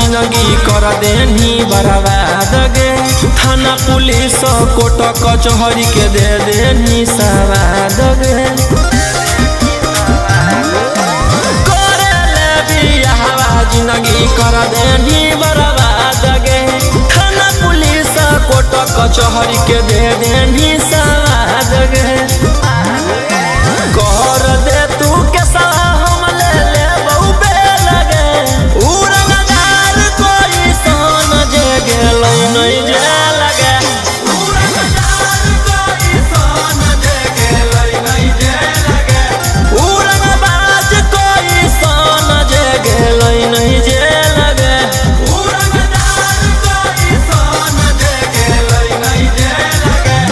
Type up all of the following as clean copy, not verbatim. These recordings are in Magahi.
जिंदगी कर देनी बर्बाद गे। थाना पुलिस कोर्ट कचहरी के दे देनी सवाद गे। करे ले बियाहवा जिंदगी कर देनी बर्बाद गे। थाना पुलिस कोर्ट कचहरी के दे देनी सवाद गे। कर दे तू के हम ले ले बहु लगे उ रंगदार कोई सन जे गेलै नहीं जे लगे। उ रंगदार कोई सन जे गेलै नहीं जे लगे। उ रंगबाज कोई सन जे गेलै नहीं जे लगे। उ रंगदार कोई सन जे गेलै नहीं जे लगे।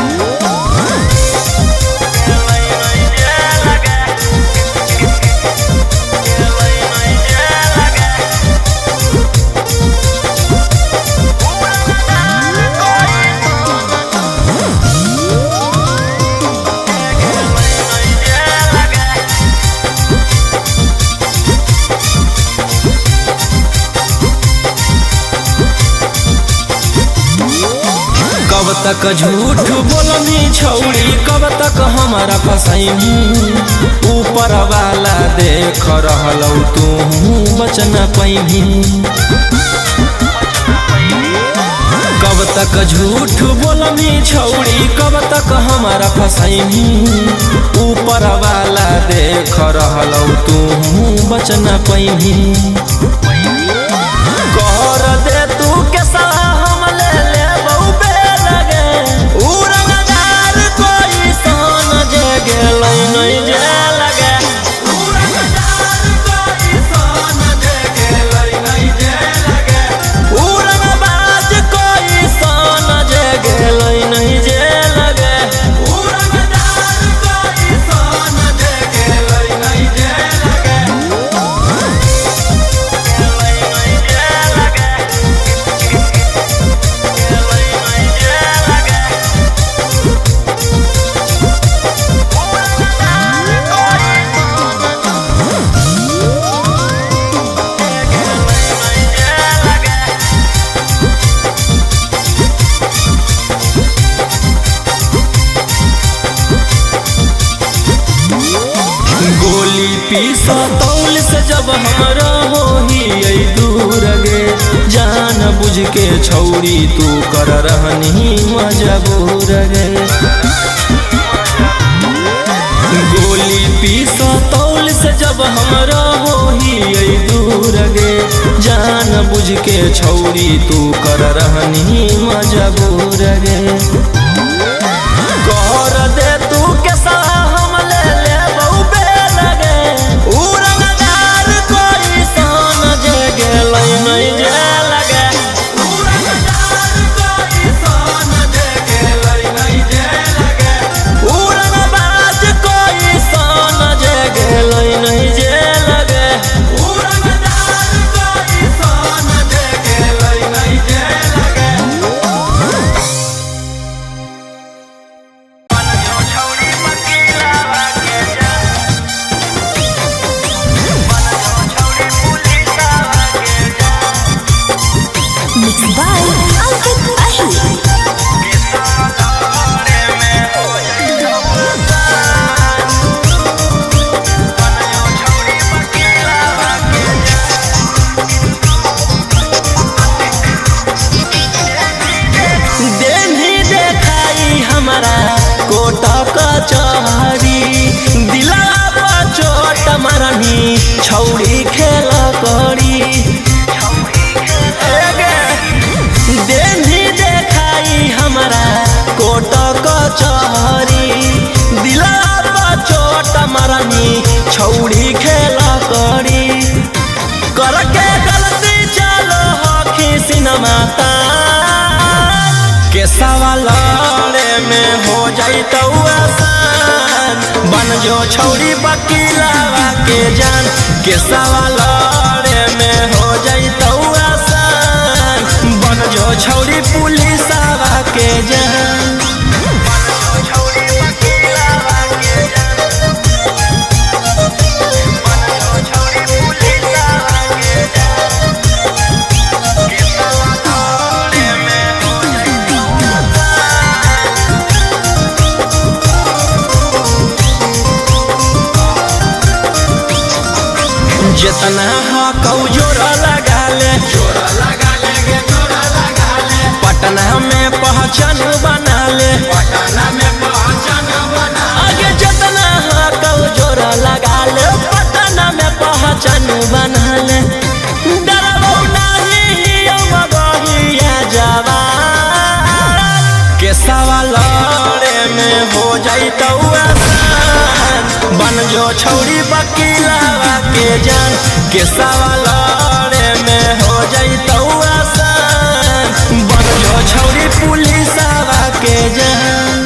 कब तक झूठ बोलनी छौड़ी, कब तक हमारा फसैनी। ऊपर वाला देख रहलौ तू बचन पैनी। कब तक झूठ बोलनी छौड़ी, कब तक हमारा फसैनी। ऊपर वाला देख रहलौ तू बचन पैनी। कर दे तू के हम ले ले बहु लगे उ रंगदार कोई सन जे गेलै नहीं जे लगे। उ रंगदार कोई सन जे गेलै नहीं जे लगे। उ रंगबाज कोई सन जे गेलै नहीं जे लगे। उ रंगदार कोई सन जे गेलै नहीं जे लगे। गोली पीस तौल से जब हमरा होही दूर गे। जान बुझ के छौरी तू कर रहनी मजबूर गे। गोली पीस तौल से जब हमरा होही दूर गे। जान बुझ के छौरी तू कर रहनी मजबूर गे। कर दे तू के हम ले ले बहु लगे उ रंगदार कोई सन जे गेलै नहीं जे लगे। उ रंगदार कोई सन जे गेलै नहीं जे लगे। उ रंगबाज कोई सन जे गेलै नहीं जे लगे। उ रंगदार कोई सन जे गेलै नहीं जे लगे। Mixed by Ankit Ahi. देनी देखाई हमारा कोट कचहरी। दिला पर चोट मारनी छौड़ी खेल करी। देनी देखाई हमारा कोट कचहरी। दिला पर चोट मारनी छौड़ी खेल करी। करके गलती चलो हखी सिनेमा के सवाल में हो जाई तो आसान। बन जो छौड़ी बकीलावा के जान के सवाल में हो जाई तो आसान। बन जो छौड़ी पुलिसवा के जान। बन जो छौड़ी बकीलावा के जान। जितना हकौ जोरा लगा ले, पटना में पहचान बना ले। आगे जितना हकौ जोरा लगा ले, पटना में पहचान बना ले। डरबौ नाही मगहिया जवान के सवा लड़े में हो जैतौ आसान। बन जो छौरी बकीलावा के जान के सवा लड़े में हो जैतौ आसान। बन जो छौरी पुलिसवा के जान।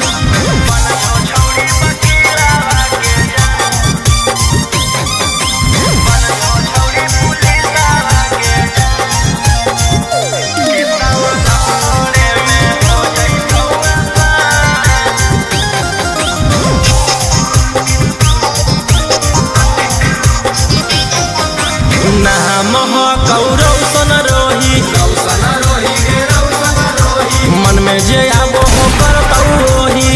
नाम हकौ रौशन रोही, मन में जे आबो हो करतौ ओही।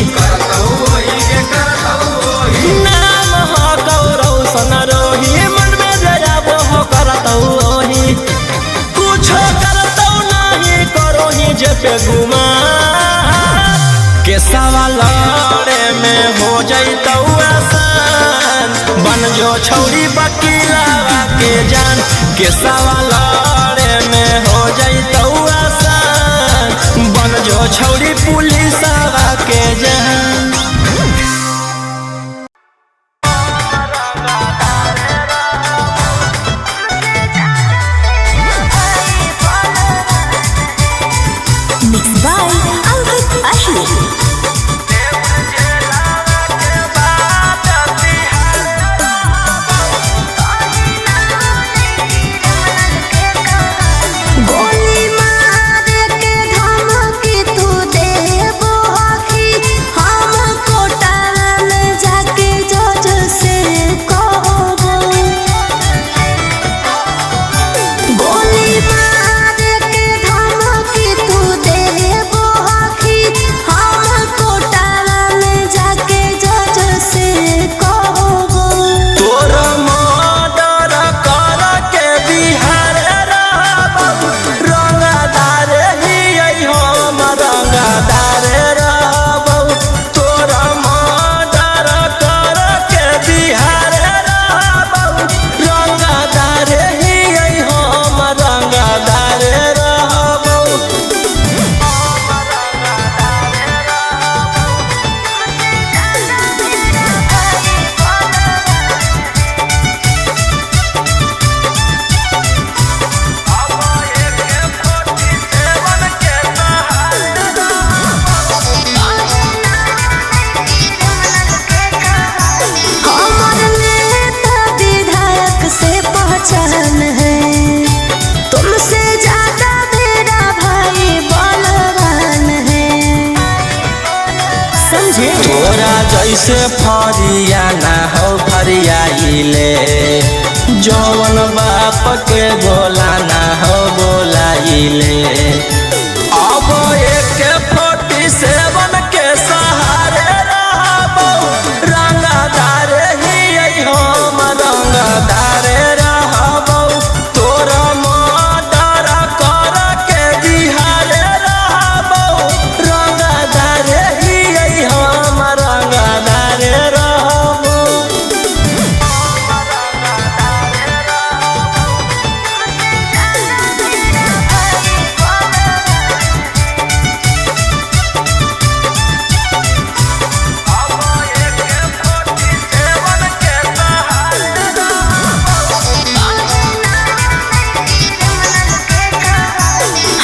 नाम हकौ रौशन रोही, मन में जे आबो हो करतौ ओही। कुछो करतौ नाही करोही जे पे गुमान के सवा लड़े में हो जैतौ आसान। बन जो छौरी बकीलावा के जान के सवा लड़े में हो जैतौ आसान। बन जो छौरी पुलिसवा के जान। Mix by Ankit Ahir. गोली मार के धमकी तू देबो आखी, हम कोटा में जाके जज से कहबो। गोली मार के धमकी तू देबो आखी, हम कोटा में जाके जज से कहबो। तोर मर्डर कर के बिहार रहबौ, रंगदार हियै हम रंगदार रहबौ। तोर मर्डर कर के बिहार रहबौ, रंगदार हियै हम रंगदार रहबौ। हमर नेता विधायक से पहचान है, तुमसे ज्यादा मेरा भाई बलवान है। समझे? तोरा जैसे फरिया ना हो फरियाइले, जवन बाप के बोला ना हो बोलाइले। अब AK-47 के सहारे रहबौ, रंगदार हियै हम रंगदार रहबौ। तोर मर्डर कर के बिहार रहबौ, रंगदार हियै हम रंगदार रहबौ।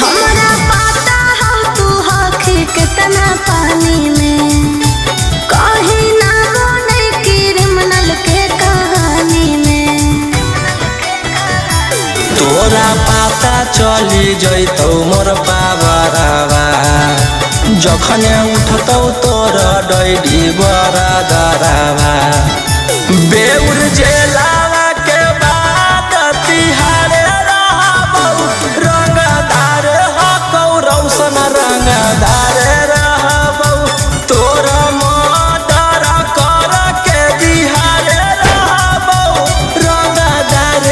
हमरा पता हो तू हखी कितना पानी में, कहीं ना बने क्रिमिनल के कहानी में। तोरा पाता चली जैतौ मोर पावरवा, जखने उठतौ तोर डैडी बरादरवा। बेउर जेलावा के बाद तिहारे रहबौ, रंगदार हकौ रौशन रंगदार रहबौ। तोर मर्डर कर के बिहार रहबौ, रंगदार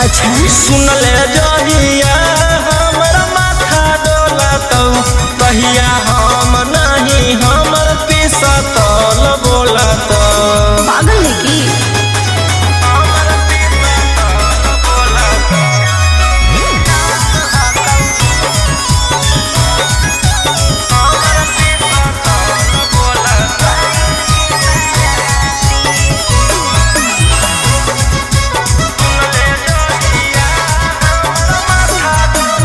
अच्छा। सुन ले जहिया हमर माथा डोलतौ, तहिया हम नहीं हमर पिसतल बोलतौ। पागल है की?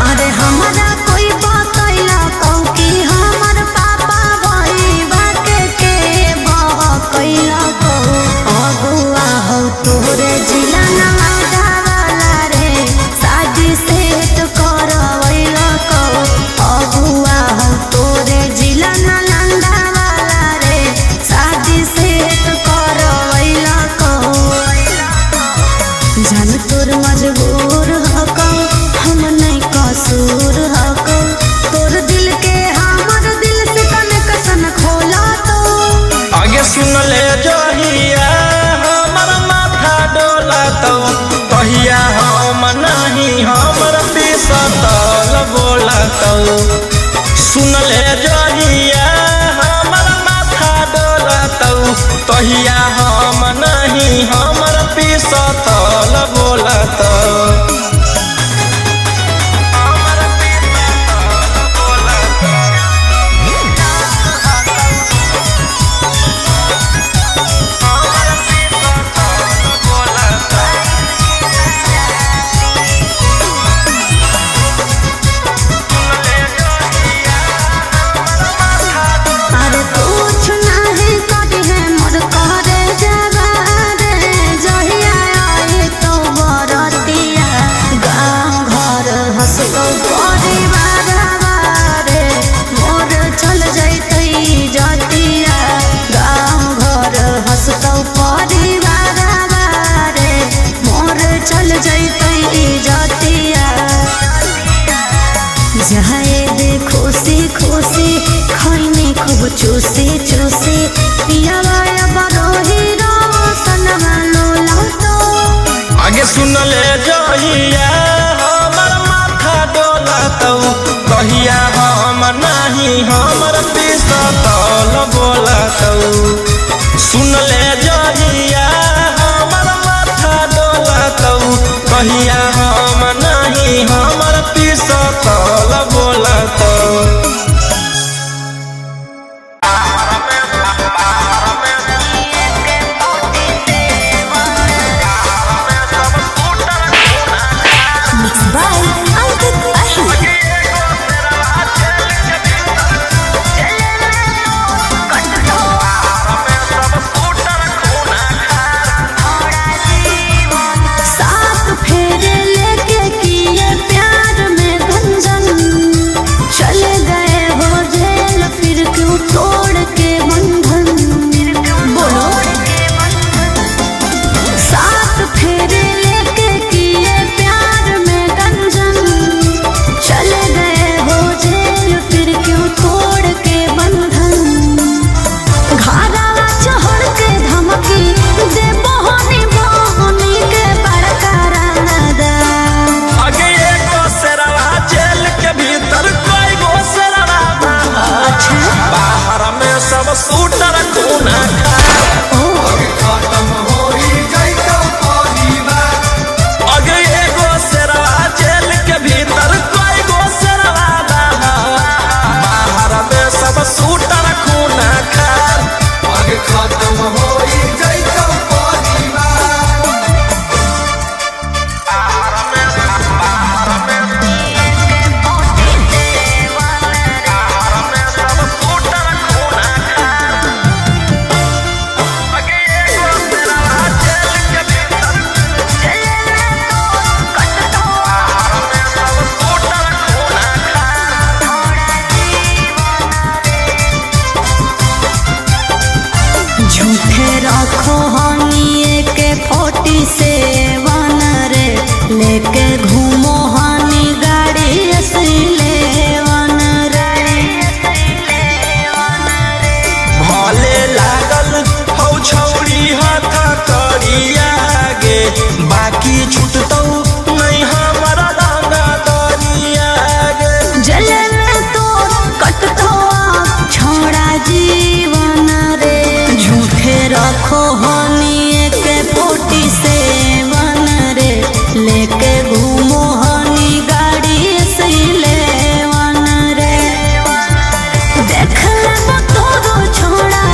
अरे हमरा कोई बतैला कहू कि हमर पापा भई बाके के बहकैला कहू। अगुआ हौ तोरे जिला नवादा वाला रे, शादी सेट करवैला कहू। अगुआ हौ तोरे जिला नालंदा वाला रे, शादी सेट करवैला कहू। जान तोर मजबूर हको, हम नहीं कसूर हको। तोर दिल के हमर दिल से कनेक्शन खोला तो। आगे सुन ले जहिया हमर माथा डोलतौ, तहिया हम नहीं हमर पिसतल बोलतौ। सुन ले जहिया हमर माथा डोलतौ, तहिया हम नहीं हमर पिसतल बोलतौ। अरे कुछ नहीं करी है मोर करे जवारे, जहिया आई तो बरतिया गाँव घर हंसतो परिवार रे, मोर चल जैतै जतिया। गाँव घर हंसतो परिवार रे, मोर चल जैतै जतिया। जाए दे खुशी खुशी खैनी खूब चूसी चूसी, पियावा बरोही रोशनवा लोला तो। आगे सुन ले जहिया हमर माथा डोलतौ, तहिया हम नहीं हमर पिसतल बोलतौ। सुन ले जहिया हमर माथा डोलतौ, तहिया हम नहीं हमर पिसतल बोलतौ। मिक्स बाय अंकित अहिर। सात फेरे लेके घूमो हनी गाड़ी से लेवन रे। देख लेबो तोरो छोड़ा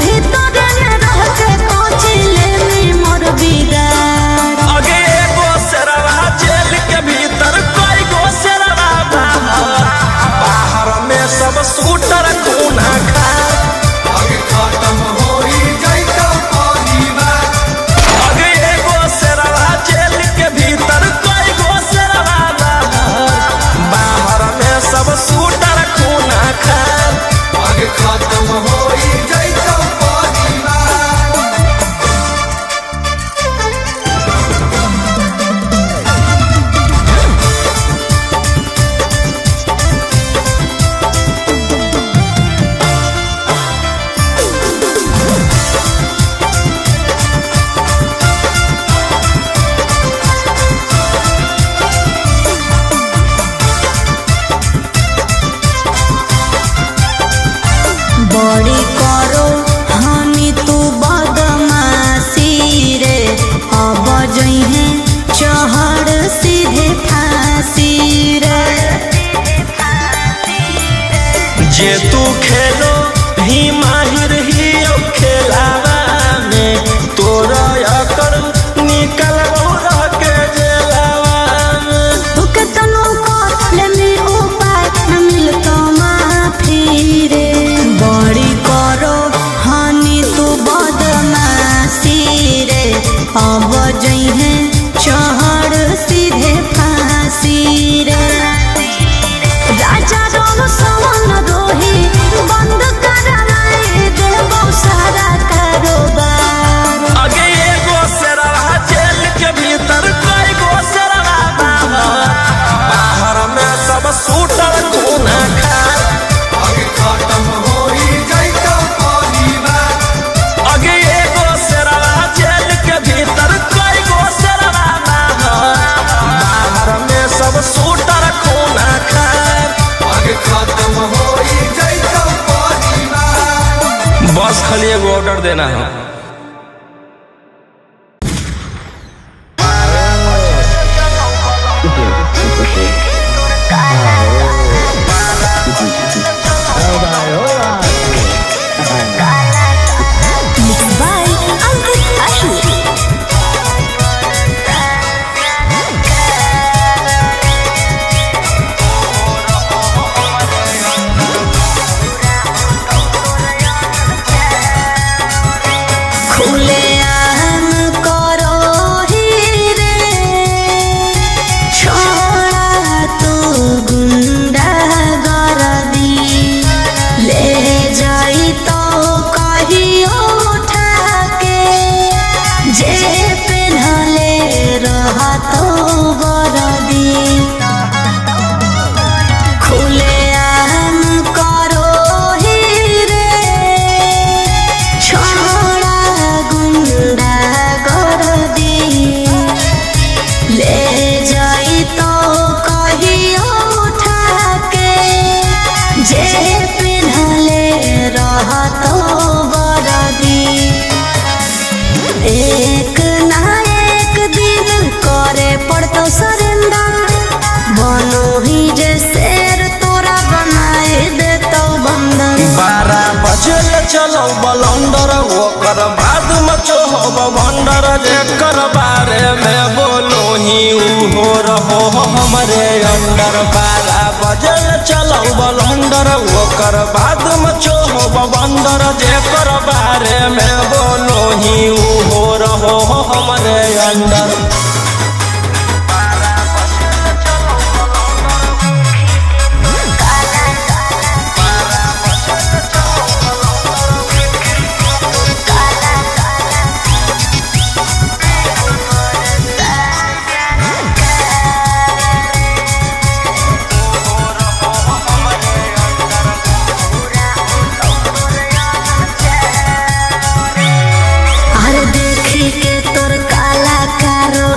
भीतर न रह के कोची लेमी मोर बिगाड़। अगे एगो शेरवा जेल के भीतर कई गो शेरवा बाहर, बाहर में सब शूटर खूना खा। अगे खत्म होई जैतौ परिवार। अगे एगो शेरवा जेल के भीतर कई गो शेरवा बाहर, बाहर में सब शूटर खूना खा। अगे खत्म होई जैतौ परिवार। बड़ी करो हनी तू बदमाशी रे, अब जइहे चहड़ सीधे फांसी रे। जे तू खेलो ही माहिर ही ओ खेलावा में, तोरा अकर निकलबो रह के जेलावा में। तू केतनो कर लेमी उपाय न मिलतो माफी रे। बड़ी करो हनी तू बदमाशी रे, अब जइहे चहड़ सीधे फांसी रे। राजा रोम सवन रोही बंद कराए देबो सारा कारोबार। अगे एगो शेरवा जेल के भीतर कई गो शेरवा बाहर, बाहर में सब शूटर खूना खा। अगे खत्म होई जैतौ परिवार। अगे एगो शेरवा जेल के भीतर कई गो शेरवा बाहर, बाहर में सब शूटर खूना खा। अगे खत्म होई जैतौ परिवार। बस खाली एगो ऑर्डर देना है। Mixed by Ankit Ashu. खुले आम करो ही रे, छोड़ा तू गुंडा गर्दी, ले जाई तो कहियो उठा के, जे पेन्हले रहा तो बरदी। खुले आम करो ही रे, छोड़ा गुंडा गर्दी, ले जाई तो कहियो उठा के, जे पेन्हले रहा तो बरदी। एक ना एक दिन करे पड़तो सरेंडर, बनो ही जे शेर तोरा बनाए देतो बंदर। 12 बजे चलो बलंडर, ओकर बाद में चोहब भंडर, जेकर बारे में बोलो ही उहो रहो हमरे अंडर। 12 बजे चलो बलंडर, ओकर बाद में चोहब भंडर, जेकर बारे में बोलो ही उहो रहो हमरे अंडर। अरे देखी के तोर काला कारो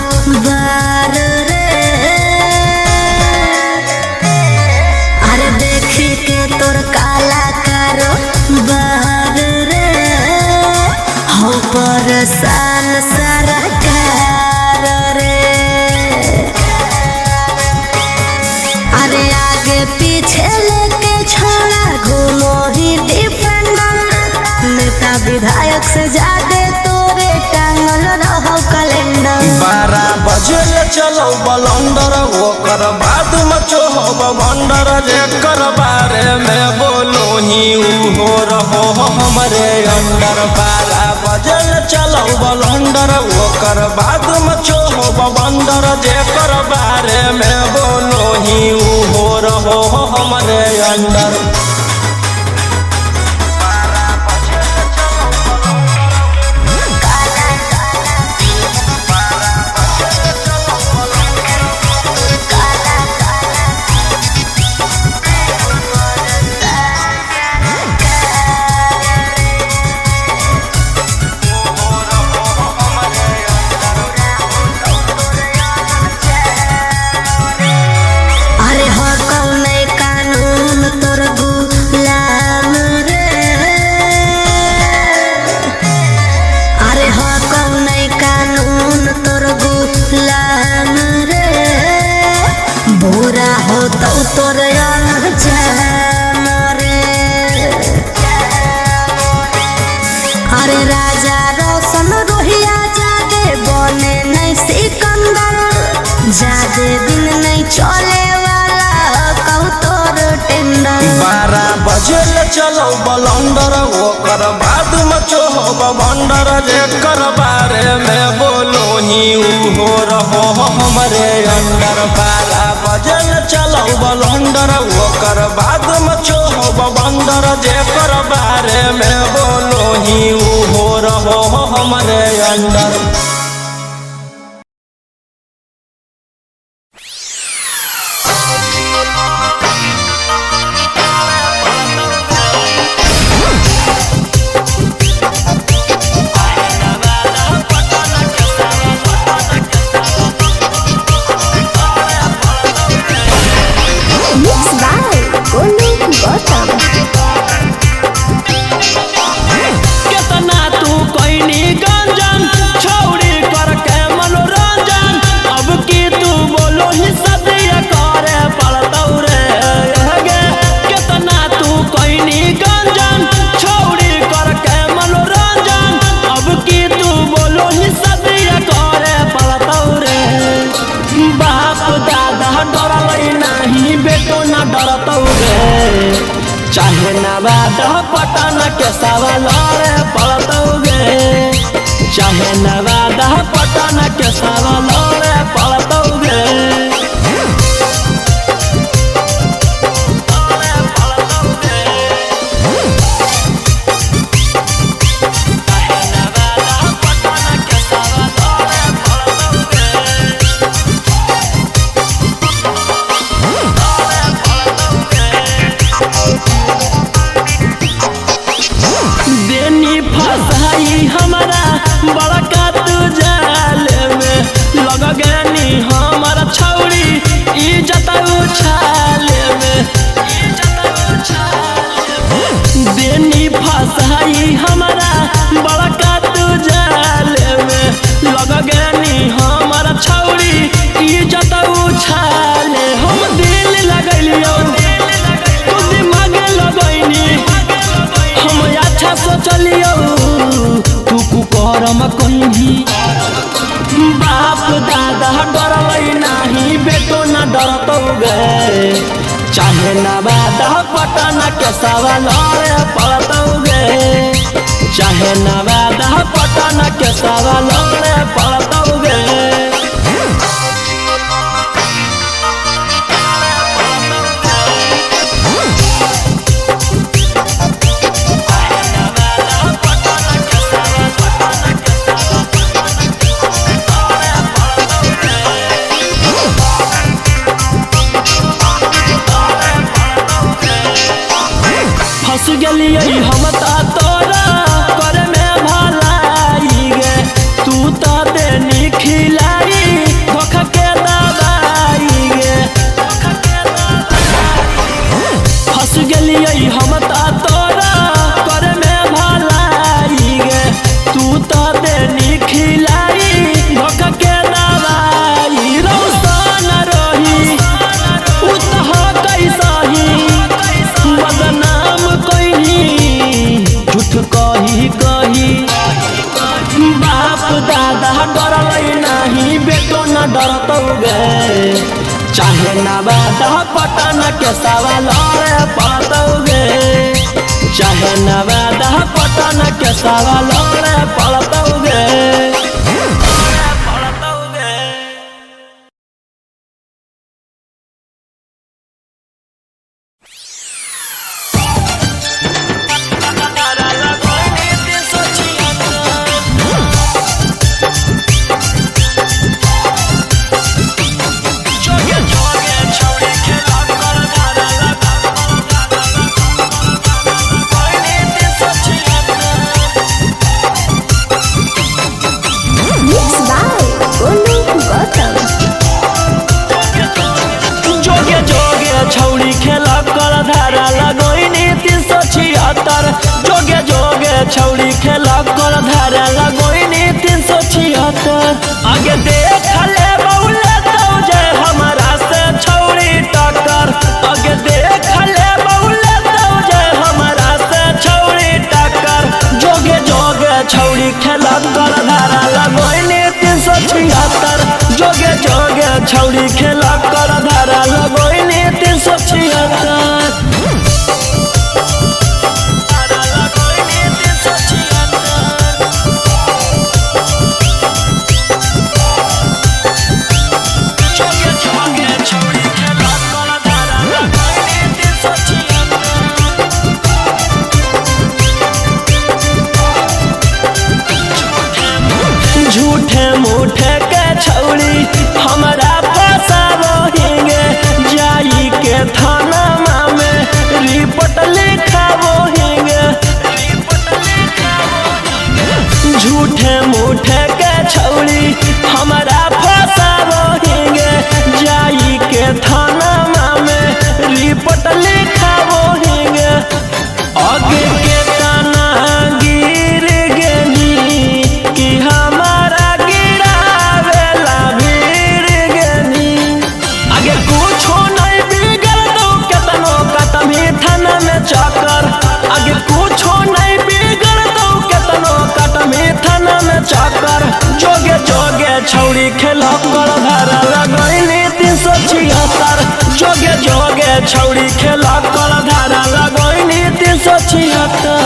पीछे लेके छोड़ा घूमो ही डिफेंडर। नेता विधायक से ज्यादा तोरे टांगल रहो कैलेंडर। 12 बजे ले चलो बलंडर ओकर बाद में चोहब भंडर। जेकर बारे में बोलो ही उहो रहो हमरे अंडर। 12 बजे ले चलो बलंडर ओकर बाद में चोहब भंडर। जेकर बारे में बोलो ही उहो रहो हमरे अंडर। अरे हो कौन कानून तोर गुलाम रे। अरे हो कौन कानून तोर गुलाम रे। बुरा हो तो तोर अंजाम रे। अरे राजा रोशन रोहिया जादे बने नहीं सिकंदर। जादे दिन नहीं चले वाला कहू तोर टेंडर। 12 बजे ले चलो बलंडर ओकर बाद में चोहब भंडर। जेकर बारे में बोलो ही उहो रहो हमरे अंडर। 12 बजे ले चलो बलंडर ओकर बाद में चोहब भंडर। जेकर बारे में बोलो ही उहो रहो हमरे under. Mix by Golu Gautam. केतना तू कोइनी गंजन छौड़ी करके मनोरंजन। अब की तू बोलो ही सदिया करे पड़तौ रे गे। केतना तू कोइनी गंजन छौड़ी करके मनोरंजन। अब की तू बोलो ही सदिया करे पड़तौ रे। बाप दादा डरलै नाही बेटो ना डरतौ रे। चाहे नवादा पटन के सवाल रे पड़तौ गे। चाहे नवादा पटन के सवाल रे पड़तौ गे। देनी फसाई हमारा बड़का तू जाल में लग गनी हमारा छौड़ी इज्जत उछाल में। देनी फसाई हमारा बड़का तू जाल में लग गनी हमारा छौड़ी इज्जत उछाल। हम दिल लगलियो तू दिमाग लगैनी। हम अच्छा सोचलियो तू कुकर्म कहीं। बाप दादा डरलै नाही बेटो ना डरतौ गे। चाहे नवादा पटना के सवाल रे पड़तौ गे। चाहे नवादा पटना के सवाल रे पड़तौ गे। फंस गेलियै हम त तोरा करे में भलाई गे। तू त देनी खिलाई धोखा के दवाई गे। फंस गेलियै हम त तोरा करे में भलाई गे। तू त देनी खिलाई धोखा के दवाई। रौशन रही उ त ह कैसही। चाहे नवादा पटन के सवा लड़े पड़तौगे, चाहे नवादा पटन के सवा लड़े पड़तौगे। Mix by Golu Gautam. जोगे जोगे छौड़ी खेला कर धारा लगोइनी 376। जोगे जोगे छौड़ी खेला कर धारा लगोइनी 376। आगे देख ले बौले तो जे हमारा से छौड़ी टक्कर। आगे देख ले बौले तो जे हमारा से छौड़ी टक्कर। जोगे जोगे छौड़ी खेला कर धारा लगोइनी 376। जोगे जोगे छौड़ी खेला कर धारा लगोइनी 376। झूठे मूठे के छौड़ी हमरा फसाबोहिंगे, जाई के थाना में रिपोर्ट लिखाबोहिंगे। झूठे मूठे के छौड़ी हमरा फसाबोहिंगे, जाई के थाना में रिपोर्ट लिखाबोहिंगे। आगे के ताना गिर गेनी कि हमारा गिरावेला भीड़ गेनी। आगे कुछो नहीं बिगड़ दो केतनो कतमी थाना में चक्कर। आगे कुछो नहीं बिगड़ दो केतनो कतमी थाना में चक्कर। जोगे जोगे छौड़ी खेला कर धारा लगैली 376। जोगे जोगे छौड़ी खेला कर धारा लगैली 376।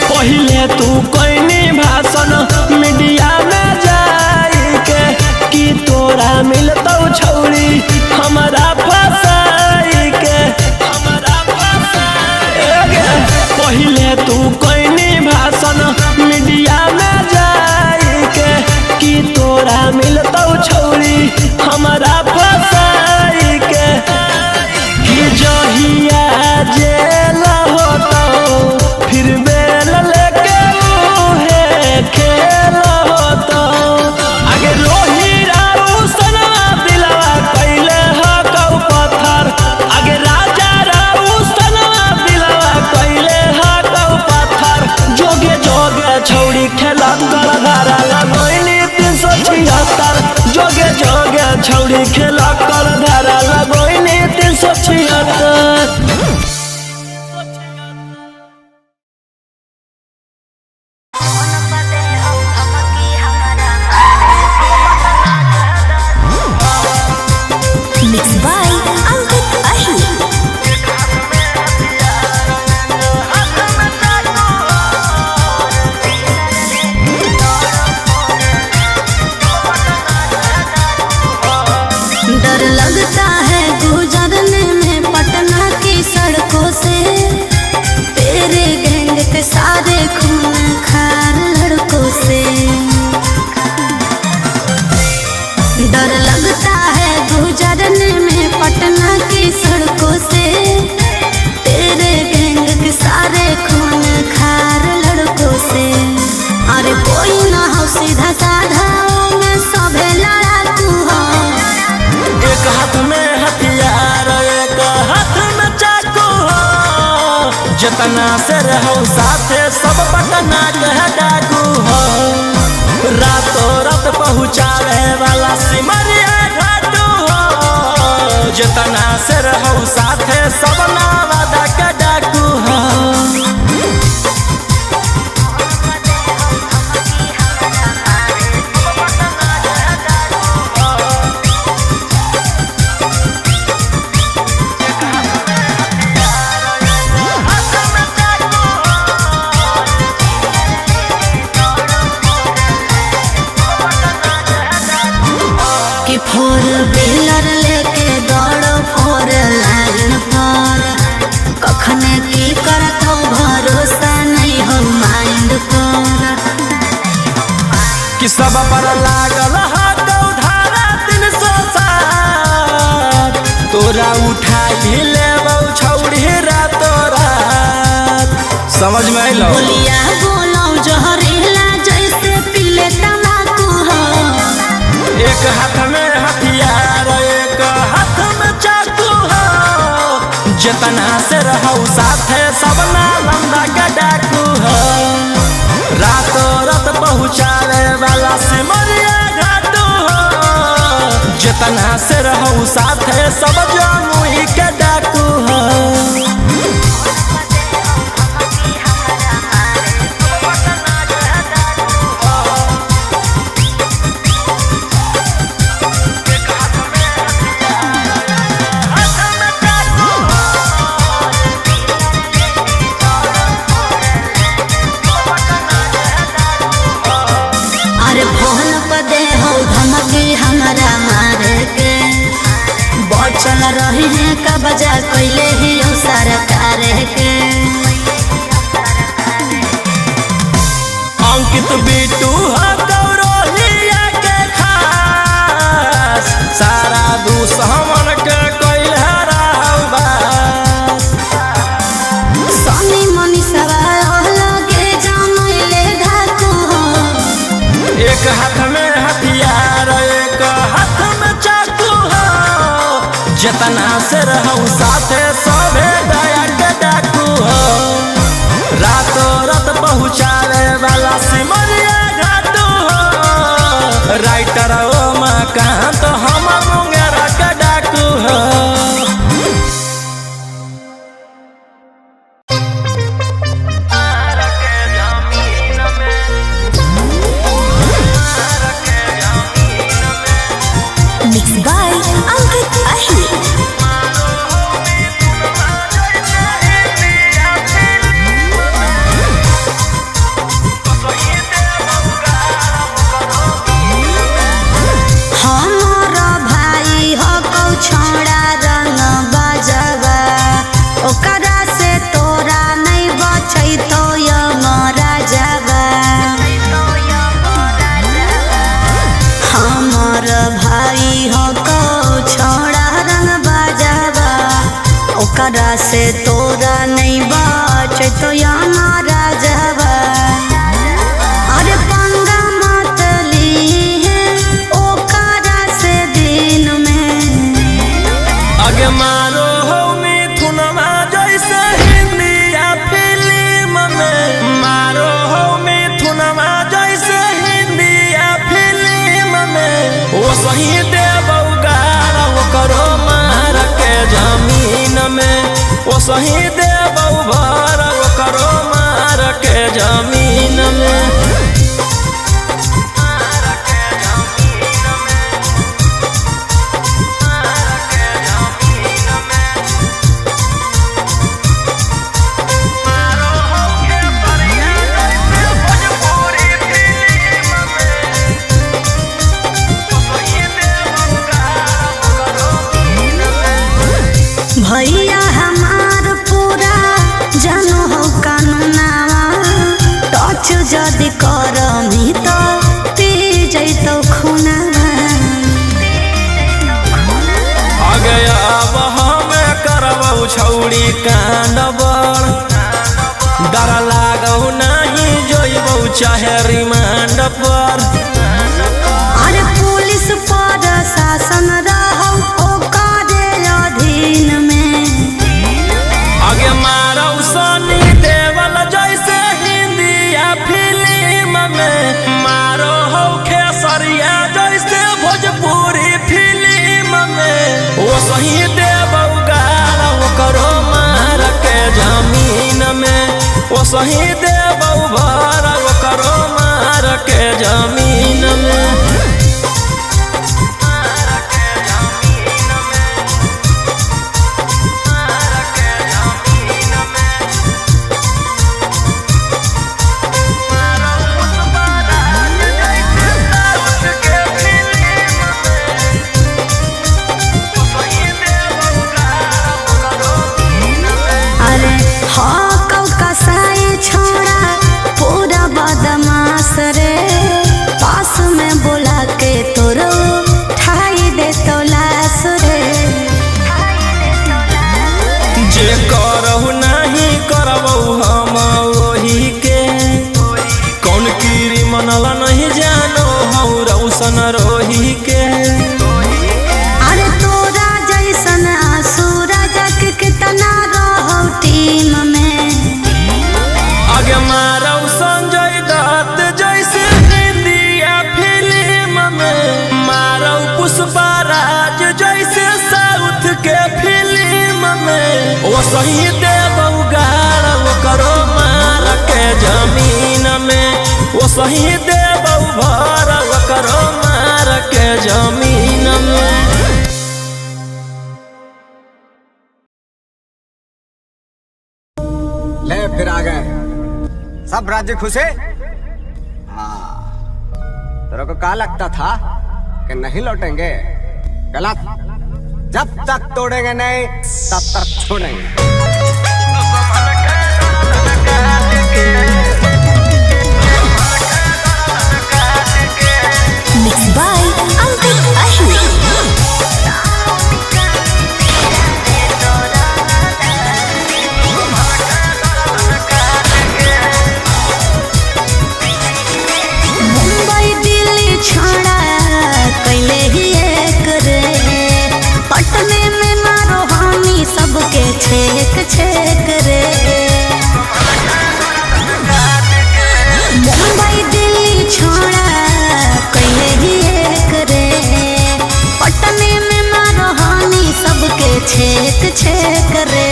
पहिले तू कोइनी भाषण मीडिया में जाई के कि तोरा मिलतौ छौड़ी हमरा फसाई के। पहिले तू कोइनी भाषण मीडिया में जाई के कि तोरा मिलतौ छौड़ी हमरा फसाई के। कि जहिया जेल होतौ फिर बेल लेके उहे खेल होतौ। आगे रोही राउ सनवा दिलवा कैले हकौ पत्थर। आगे राजा राउ सनवा दिलवा कैले हकौ पत्थर। जोगे जोगे छौड़ी खेला कर धारा लगैली 376। जोगे जोगे छौड़ी खेला कर धारा लगैली 376। मिक्स बाय अंकित अही। डर लगता है गुजरने में पटना की सड़कों से, तेरे गैंग के सारे खून खार लड़कों से। डर लगता है गुजरने में पटना की सड़कों से, तेरे गैंग के सारे खून खार लड़कों से। अरे कोई ना हो सीधा साधा में सभे लड़ाकू हो। एक हाथ में हथियार एक हाथ में चाकू हो, जितना से रहो साथे सब पटना के डाकू। फोर व्हीलर लेके दौड़ो फोर लाइन पर, कखने की करतो भरोसा नहीं हो माइंड पर। कि सब पर लागल हाथ धारा 307, तोरा उठाई लेबौ छौड़ी रातो रात। समझ में अइलौ? बोलिया बोलो जहरीला जैसे पीले तम्बाकू हो। एक हाथ में हथियार एक हाथ में चाकू हो, जितना से रहौ साथे सब नालंदा के डाकू हो। रातो रात पहुँचावे वाला सिमरिया घाटू हो, जितना से रहौ साथे सब जमुई के डाकू हो। अरे फोन पर दे हो धमकी हमरा मारे के, बचल रही है कब्जा कैले ही हो सरकार के। अंकित बिट्टू हो गौरोहिया के खास, सारा दुश्मन के कैल हराबास। सोनी मनी सवार लगे जानले धाकू हो। एक हाथ में हथियार एक हाथ में चाकू हो, जितना से रहौ साथे सभे दया के डाकू हो। रातो रात पहुँचावे वाला सिमरिया घाटू हो, राइटर ओ मकान तो हम मुंगेरा के डाकू हो। मिक्स बाय अंकित अहिर। हमर भाई हो कौ छौड़ा रंग बजवा, ओकरा से तोरा नहीं बचैतो यमराजवा। हमर भाई हो कौ छौड़ा रंग बजवा, ओकरा से तोरा नहीं बचैतो यमराजवा। अरे पंगा मत लीहे ओकरा से दिन में। अगे मारो हो मिथुनमा जैसे हिंदिया फिल्म में, मारो हो मिथुनमा जैसे हिंदिया फिल्म में। ओ सही देबौ गारा ओकरो मार के जमीन में, ओ सही देबौ भर ओकरो मार के जमीन में। भैया हमार पूरा जानो हो कानूनावा, टच जदि करमी तो पी जैतो खुनावा। अगे अब हमे करबौ छौड़ी कांड बड़, डर लागौ नाही जइबौ चाहे रिमांड पर। अरे पुलिस पर शासन रहौ ओकरे अधीन में। अगे मारौ सनी देवल जैसे हिंदिया फिल्म में, मारो हौ खेसरिया जैसे भोजपुरी फिल्म में। ओ सही देबौ गारा ओकरो मार के जमीन में, ओ सही देबौ भर ओकरो मार के जमीन में। वो सही दे बउगार करो मार के जमीन में, वो सही दे भर करो मार के जमीन में। ले फिर आ गए, सब राज्य खुश है। हाँ, तेरे को क्या लगता था कि नहीं लौटेंगे? गलत। जब तक तोड़ेंगे नहीं तब तक छोड़ेंगे। Mix by Ankit Ahir. Mumbai Delhi छोड़ा कैले ही एक रे, पटने में मारो हानि सबके छेक छेक रे। मुंबई दिल्ली छोड़ा कैले ही एक रे, पटने में मारो हानि सबके छेक छेक रे।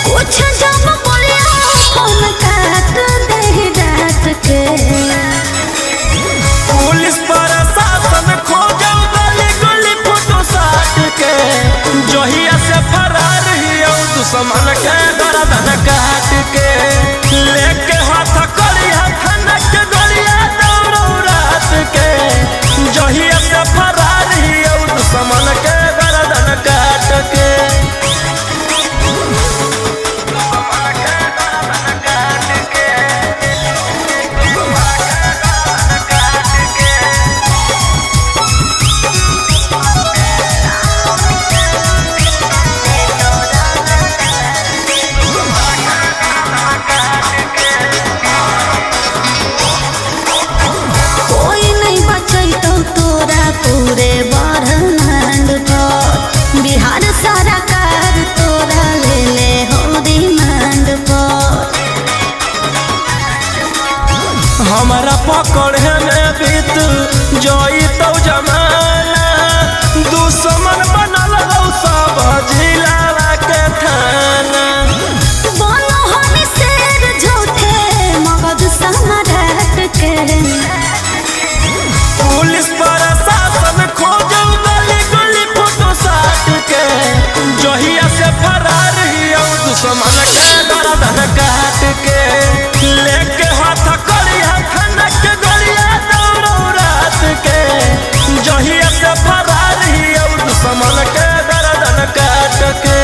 कुछ जब बोलिया फोन काट दे डांट के, पुलिस प्रशासन खोजो गली गली फोटो साट के, जहिया से फरार हियौ दुश्मन के गर्दन काट के, लेके हाथ करिया थाना के गलिया दौड़ो रात के, जहिया से फरार हियौ दुश्मन के गर्दन काट के। कोई नहीं बचैतौ तोरा पूरे ब्रह्मांड पर, बिहार सरकार तोरा ले ले हो डिमांड पर। हमारा पकड़े में बीत जई तो जमाना, दुश्मन बनल हौ सब जिला के थाना। बोलो हम शेर झूठे मगध सम्राट के, पुलिस प्रशासन खोजो गली गली फोटो साट के, जहिया से फरार हियौ दुश्मन के गर्दन काट के, लेके हाथ करिया थाना के गलिया दौड़ो रात के, जहिया से फरार हियौ दुश्मन के गर्दन काट के।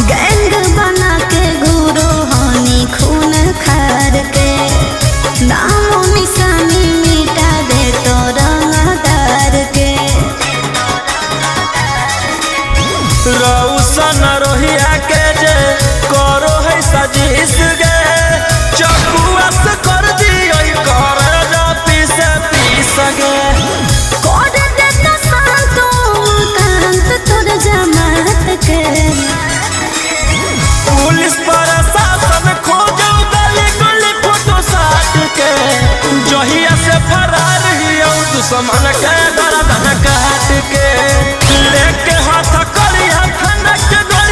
गैंग बना के घूरो हानि खून खार के, नामो निशानी मिटा दे तो रंगदार के। रौशन रोहिया के जे करो है साजिश गे, चकुआ से कर दियो कर पीस पीस गे। कर देता शांत कांत तोर जमात के, पुलिस प्रशासन खोजो गली गली फोटो साट के, जहिया से फरार हियौ दुश्मन के गर्दन काट के, लेके हाथ करिया थाना के गलिया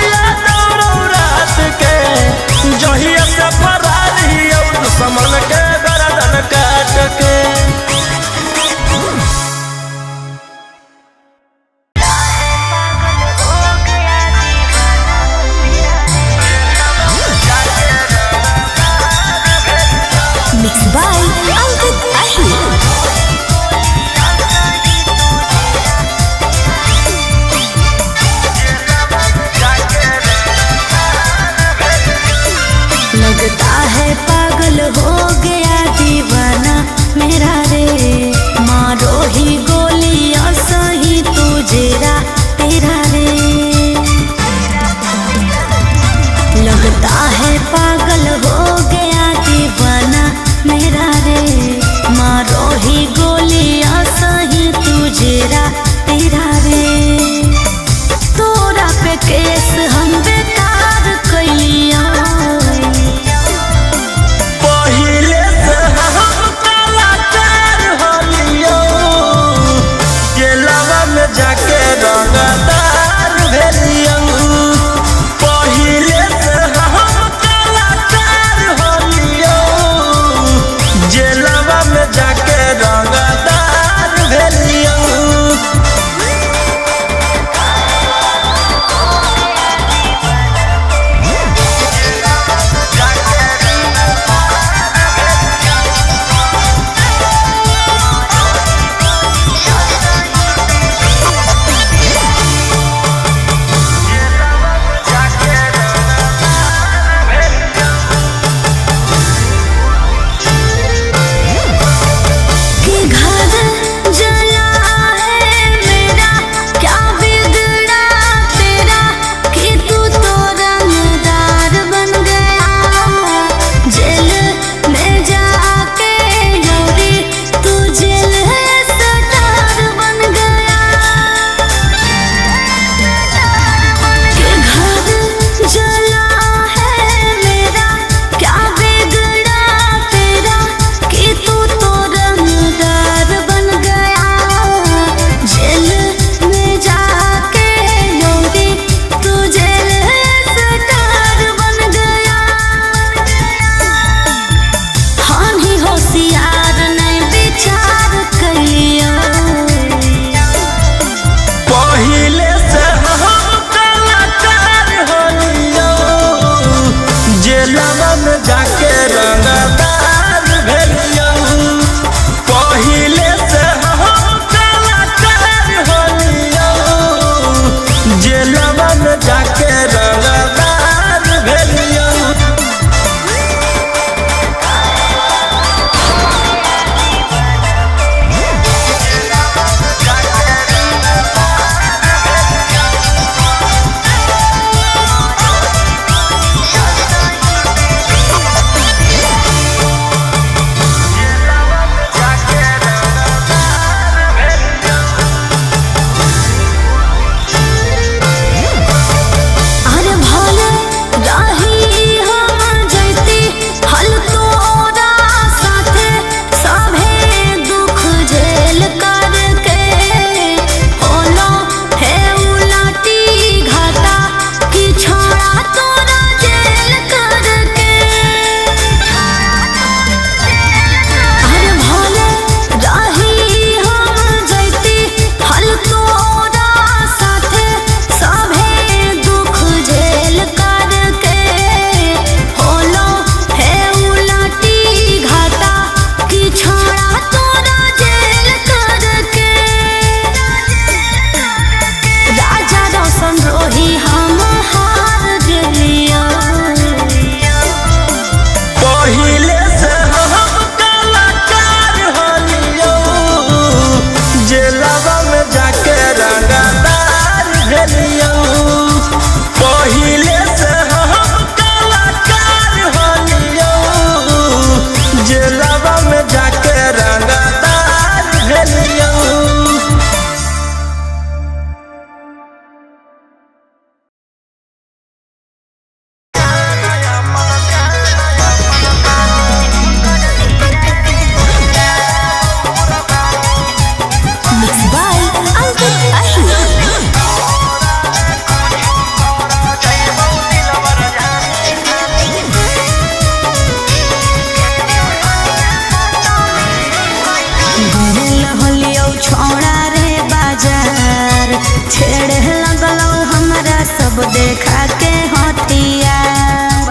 सब देखा के हथियार।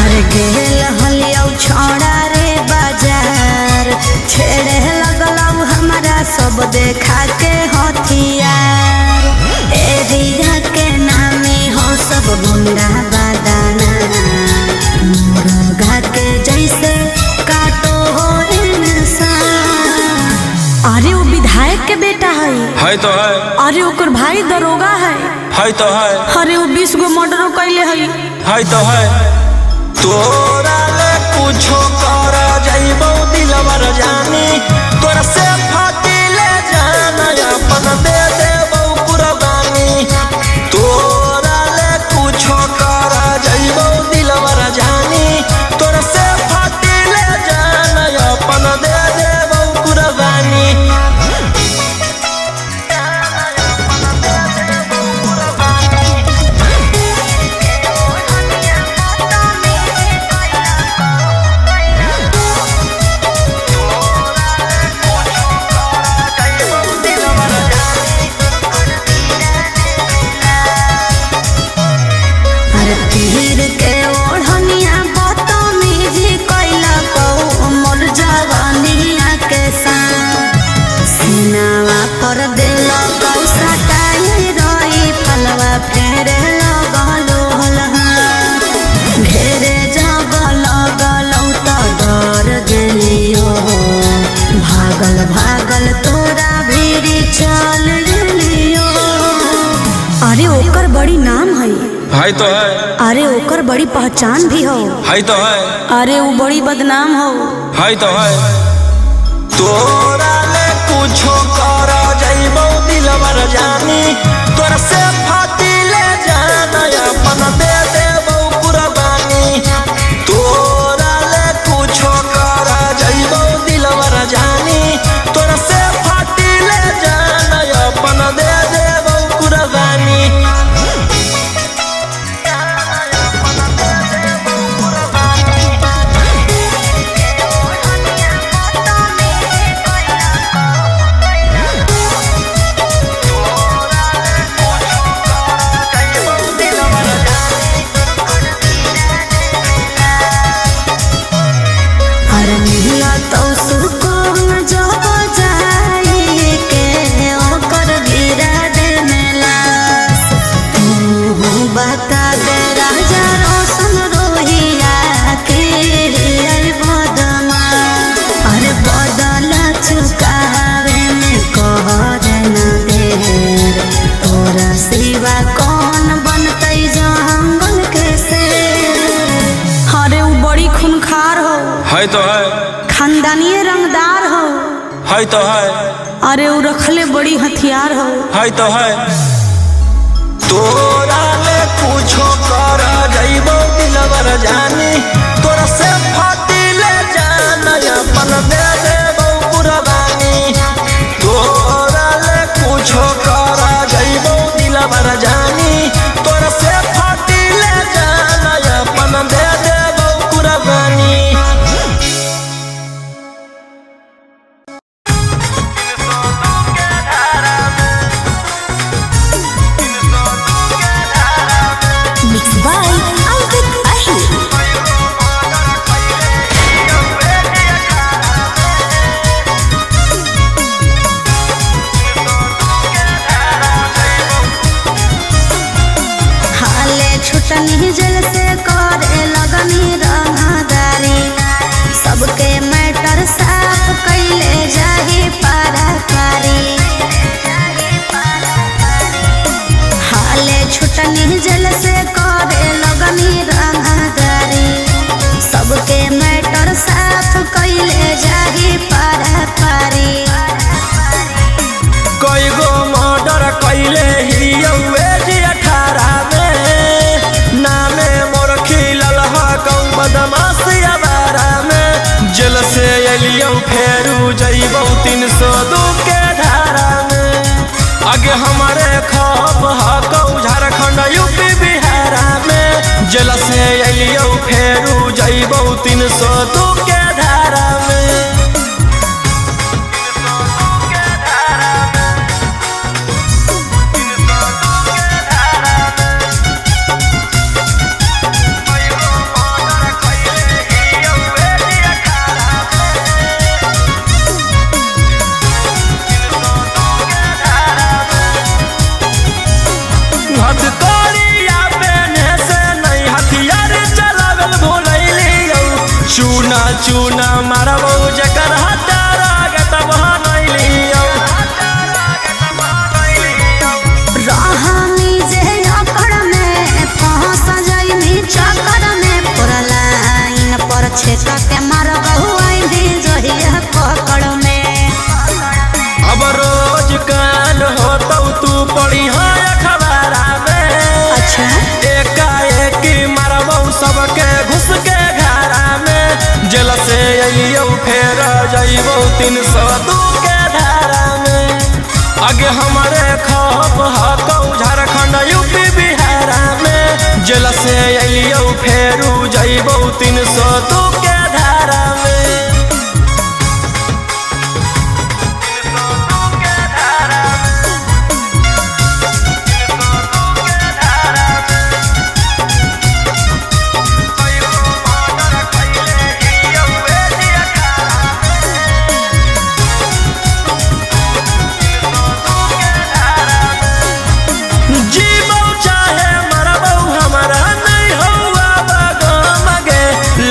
अरे गेल हलियौ छौड़ा रे बाजार, छेड़े लगलौ हमरा सब देखा के हथियार। एरिया के नामे हो सब गुंडा बादाना, मुर्गा के जैसे काटो हो इंसान। अरे वो विधायक के बेटा है। है तो है। अरे ओकर भाई दरोगा है। है तो है। अरे वो 20 गो मर्डरो कैले है। है तो है। तोरा ले कुछो कर जइबौ दिलवर जानी, तोरा से फाटी ले जाना अपन दे देबौ कुर्बानी। तोरा ले कुछो कर जइबौ दिलवर जानी, तोरा से फाटी ले जाना अपन दे देबौ कुर्बानी। अरे तीर के ओढ़निया बदतमीजी कैला कौ मोर जवानिया के साथ। सीनावा पर देल कौ सटाई रही फलवा फेरे लगलो हलहा। घेरे जब लगलौ त डर गेलियो, भागल भागल तोरा भीड़ चल गेलियो। अरे ओकर बड़ी नाम है। है तो है। अरे ओकर बड़ी पहचान भी हो। है तो है। अरे वो बड़ी बदनाम हो। है तो है। तोरा ले कुछो कर जइबौ दिलवर जानी, तोरा से फाटी ले जाना अपन दे देबौ कुर्बानी। तोरा ले कुछो कर जइबौ दिलवर जानी, तोरा से फाटी ले जाना अपन दे देबौ कुर्बानी। अरे मिला तो सुकून जब जाई के ओकर गिरा दे मेला। तू बता दे राजा रोशन रोहिया के रे बदमा। अरे बदल चुकावे में कहर न देर, तोरा सिवा कौन बनतै जंगल के शेर। अरे वो बड़ी खूनखार हो। है तो है। खानदानी रंगदार हो। है तो है। अरे वो रखले बड़ी हथियार हो। है तो है। तोरा ले कुछो कर जइबौ दिलवर जानी, तोरा से फाटी ले जाना अपन दे देबौ कुर्बानी। तोरा ले कुछो कर जइबौ दिलवर जानी, तोरा से फाटी ले जाना अपन दे देबौ कुर्बानी। Mix by Ankit Ahir. हाले छुटनी जल से करे लगनी रंगदारी, सबके मैटर साफ कैले जाही पारा पारी। हाले छुटनी जल से करे लगनी रंगदारी, सबके मैटर साफ कैले जाही पारा पारी। कई गो मर्डर कैले हियौ जी 18 में, नामे मोर खिलल हकौ बदमाशी अबारा में। जेल से एलियौ फेरू जइबौ 302 के धारा में। आगे हमारे खौफ हकौ झारखंड यूपी बिहार में। जेल से एलियौ फेरू जइबौ 302 के धारा में। चूना मारबौ जकर हटारा गतब नैलियौ। रहनी जे अकड़ में फंस जाइनी चक्कर में, पूरा लाइन पर छेक के मारबहु आइनी जहिया पकड़ में। अब रोज कान होतौ तू पढ़ी है अखबारा में। अच्छा। एकाएकी मारबौ सबके घुस के घरा में। जेल से अइयौ फेर जइबौ 302 के धारा में। आगे हमारे खौफ हकौ झारखंड यूपी बिहारा में। जेल से अइयौ फेरू जइबौ 302 के धारा में। जीबौ चाहे मरबौ हमरा नहीं हौवा बगम गे।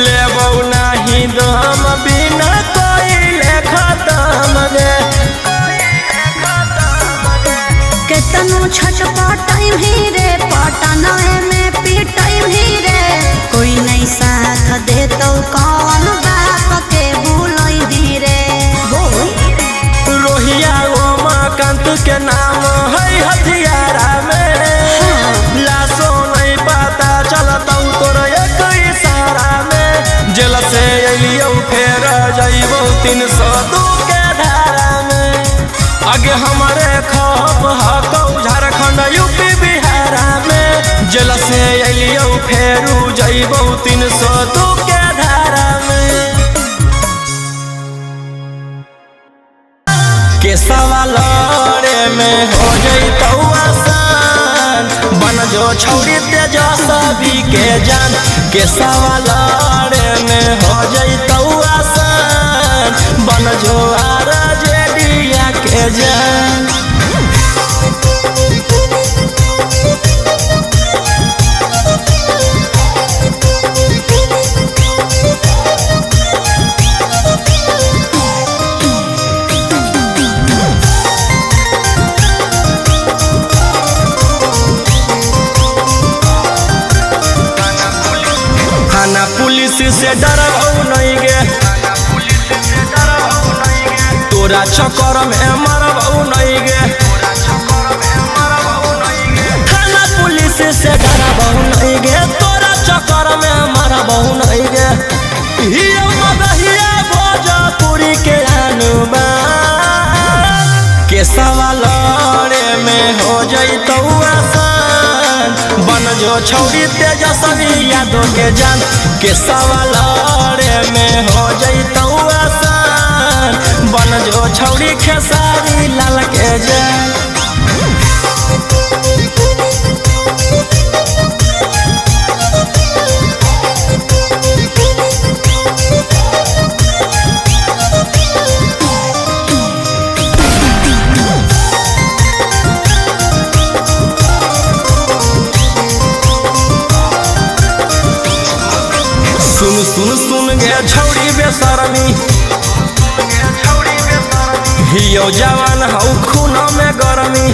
लेबौ नाही दम बिना कोई खतम गे। केतनो छटपटाई भी रे पटनाए में पिटाई भी रे, कोई नहीं साथ दे तो कौन बाप के भूलई भी रे। रोहिया उमाकांत के नाम है हथियारा में। लाशो नहीं पता चलतौ तोर एक इशारा में। जेल से अइलियौ फेर जइबौ 302 के धारा में। आगे हमारे खौफ हकौ झारखंड यूपी बिहारा में। जेल से अइलियौ फेरू जइबौ 302 के धारा में। के सवाल में हो जइतौ आसान, बन जो छौरी तेजस्वी के जान। के सवाल में हो जइतौ आसान, बन जो आरजेडिया के जान। थाना पुलिस से डरबौ नहीं गे, तोरा चक्कर में मरबौ नहीं गे। थाना पुलिस से डरबौ नहीं गे, तोरा चक्कर में मरबौ नहीं गे। हियो मगहिया भोजपुरी के अनुबा के सवाल में हो जइतौ आसान, बन जो छौरी तेजस्वी यादव के जान। के सवाल में हो जइतौ आसान, बन जो छौरी खेसारी लाल के जान। सुन सुन सुन गे छौरी बेशरमी, हियो जवान हौ खून में गरमी।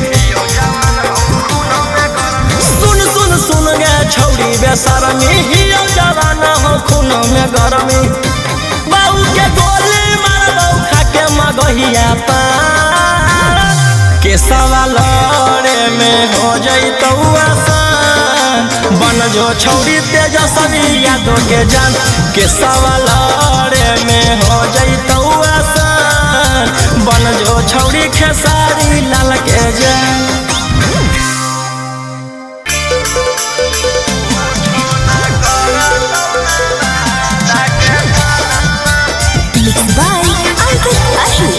सुन सुन सुन गे छौरी बेशरमी, हियो जवान हौ खून में गरमी। बाऊ के गोली मारबौ खाके मगहिया पान। के सवाल में हो जइतौ आसान, बन जो छौरी तेजस्वी यादव के जान। के सवाल में हो जइतौ आसान, बन जो छौरी खेसारी लाल के जान। Mixed by Ankit Ahir.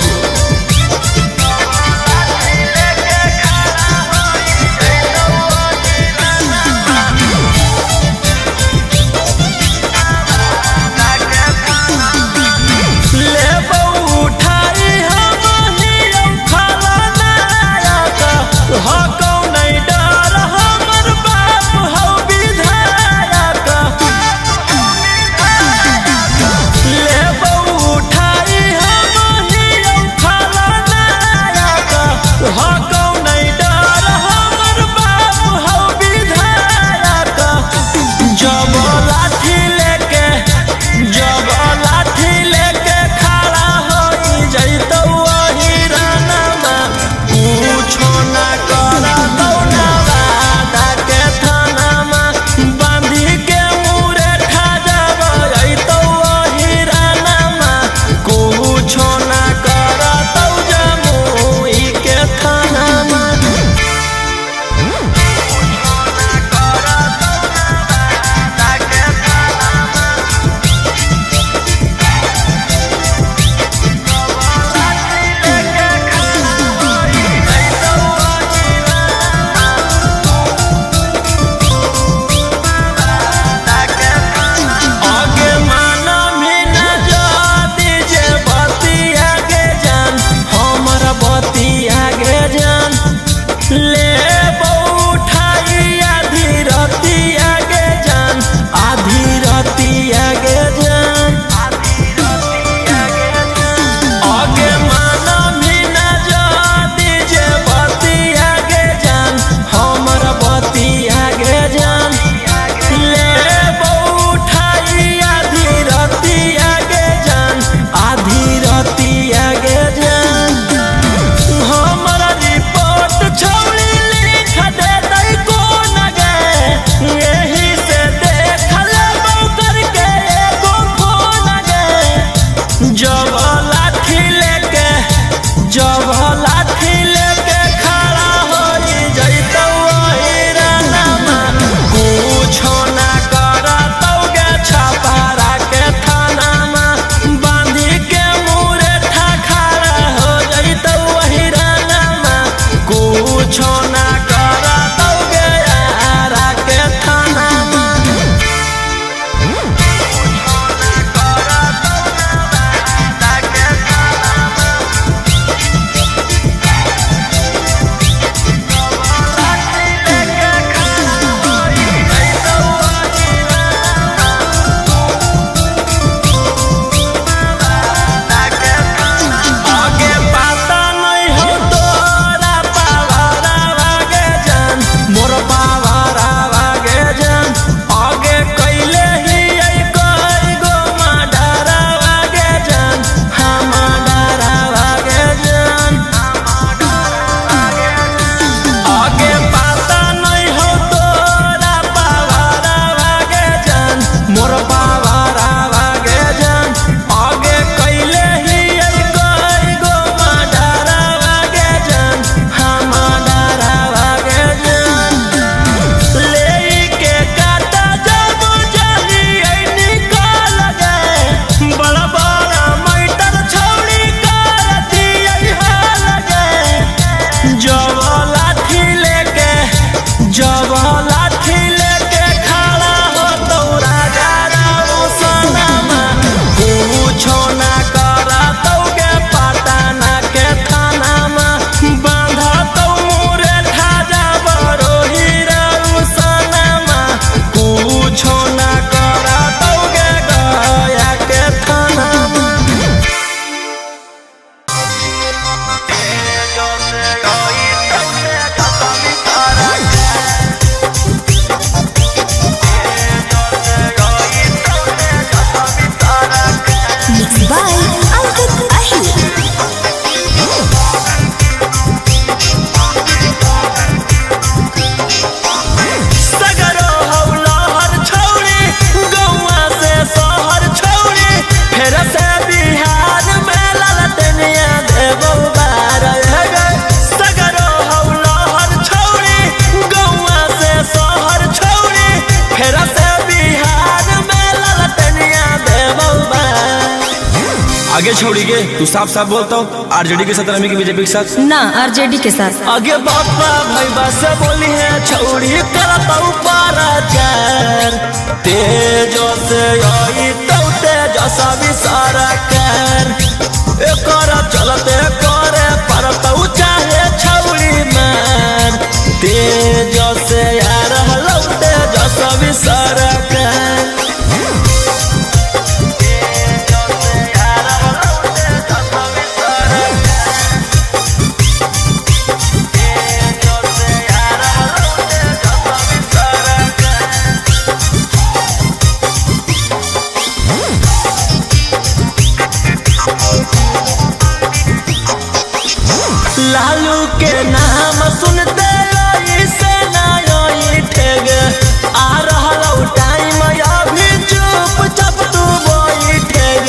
लेबौ उठाई हम हियौ फलनायक। कुछो ना करा तौगे आरा के थाना आगे पता नहीं हो तोरा पावारा वागे जान मोर पावारा वागे जान आगे कैले ही आई कोई गो माडारा वागे जान हाँ माडारा वागे जान आगे पता नहीं हो तोरा पावारा वागे जान मोर पावारा वागे जान आगे कैले ही आई कोई गो माडारा वागे जान हाँ माडारा वागे जान लेके काटा जब जानी आई निकाल गए बड़ा बड़ा मैटर छौड़ी कर दिया हाल गए जब लाठी लेके जब लाठी लेके खड़ा हो तो राजा राव सनामा कुछो ना करा तौगे पटाना के थानामा बांधा तो मुरे ठाजा बरोही राउ सनामा कुछो ना करा तौगे गया के थानामा। Mixed by Ankit Ahir. सगरो हौलहर छौड़ी गौआ से शहर छौड़ी फेर से बिहार में ललटनिया देबौ बार हे गे। सगरो हौलहर छौड़ी गौआ से शहर छौड़ी फेर से बिहार में ललटनिया देबौ बार। आगे छोड़ी के तू साफ साफ बोलता हो आरजेडी के साथ रमी की बीजेपी के साथ ना आरजेडी के साथ। आगे बापा भाई बस बोली है छौड़ी करता पारा चार तेजो से आई तो तेजस विसारा कर एकर चलते करे पर चाहे छौड़ी मार तेजो से यार हलो तेजस विसारा कर। लालू के नाम सुनते से नाई ठेग आ रहा टाइम अभी चुप चाप तू बैठेग।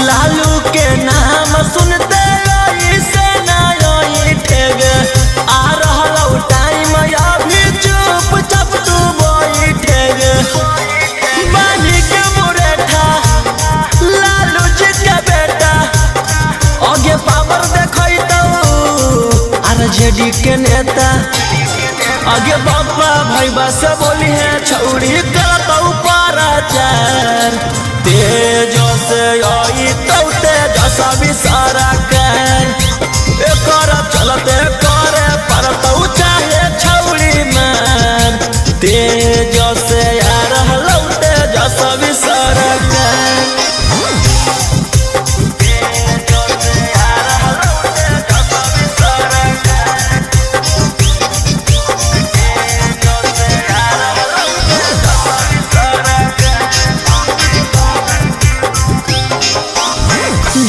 लालू के नाम सुनते से नाई ठेग आ रहा टाइम अभी चुप चाप तू बैठेग। बानी के मुरेठा लालू जी के बेटा आगे पावर देखई तो आरजेडी के नेता। आगे बापा भाई बस बोली है छौड़ी करता पारा चार तेजो से आई तो तेजस विसारा कर एकर चलते करे पर तो चाहे छौड़ी मार तेजो से यार हलो तेजस विसारा कर।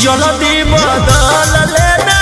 जल्दी बदल ले।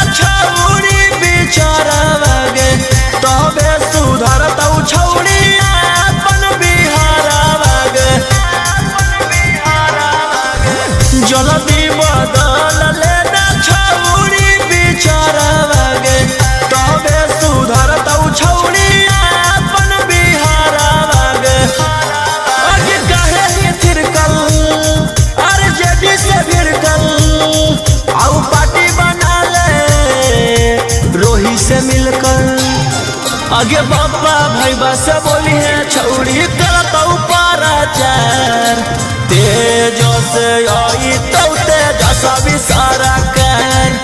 आगे बाबा भाई बस बोली है छौड़ी करतौ पराचार। तेजस आई तौ तेजस विसारा कर,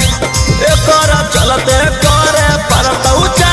एकर चलते करे परतौ।